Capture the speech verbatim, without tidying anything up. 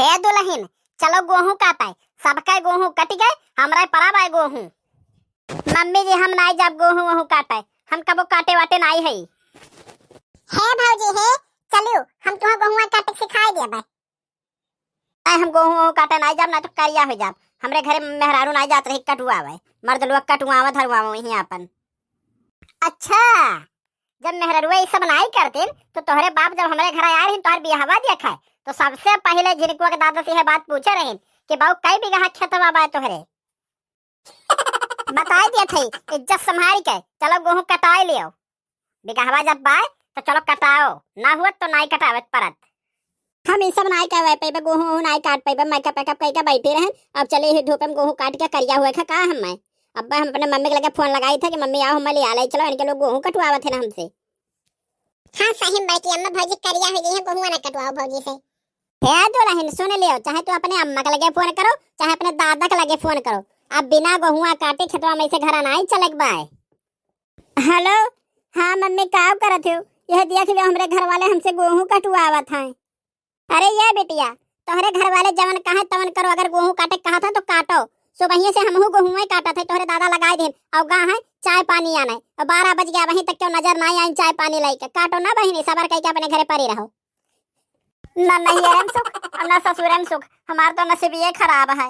ए दुलहिन, चलो गोहूँ काटे। सबके गोहूँ कटि गए, हमरे परा बाय गोहूँ। मम्मी जी, हम नाई जाब गोहूँ वोहूँ काटे, हम कबो काटे वाटे नाई हई। हे भौजी हे, चलियो, हम तुहा गोहुआ काटे सिखाई देबे। नाई, हम गोहूँ वोहूँ काटे नाई जाब, ना तो करिया हो जाब। हमरे घरे मेहरारू नाई जात रही कटुआवे, मर्द लोग कटुआवे धरुआवे वहीं आपन। अच्छा, जब मेहररुआ ई सब नाई करतीन, तो तोहरे बाप जब हमरे घर आए रहिन, तोहर बियाहवा देखे, तो सबसे पहिले झिनकुआ के दादा से यह बात पूछे रहिन कि बाऊ, कई बीघा खेतवा बा तोहरे? बताई दिया थई, इज्जत संभाल के, चलो गोहूँ कटाई लियो। बिगहवा जब बाय, तो चलो कटाओ, ना हुआ तो नाई कटावे परत। हम ई सब नाई करवाए पइबे, गोहूँ वोहूँ नाई काट पइबे, मेकअप वेकअप कइके बैठी रहन। अब चले ही धूप में गोहूँ काट के करिया हुए खा का हम मैं। अब हम अपने मम्मी के लगे फोन लगाई था कि मम्मी आओ, हमें ले आ ले चलो, इनके लोग गोहूँ कटवावत है ना हमसे। हाँ सही में बैठी अम्मा, भौजी करिया हो गई है, गोहूँ ना कटवाओ भौजी से। हे दुलहिन, सुन लियो, चाहे तू अपने अम्मा के लगे फोन करो, चाहे अपने दादा के लगे फोन करो, अब बिना गोहुआ काटे खेतवा में से घरा नाई चले के बाय। हेलो, हाँ मम्मी, का करत हो? यह देख लियो, हमरे घर वाले हमसे गोहूँ कटवावत हैं। अरे ये बिटिया, तोहरे घर वाले जवन कहे तवन करो, अगर गोहूँ काटे के कहा था तो काटो। सुबहिये से हमहू गोहुए काटत है, तोहरे दादा लगाए दिन। और गा है चाय पानी आने, और बारह बज गया, वहीं तक क्यों नजर नाई आई चाय पानी लेके। काटो ना बहिनी, सबर करके अपने घरे पड़ी रहो। ना नैहरे में सुख और ना ससुरे में सुख, हमार तो नसीबिये खराब है।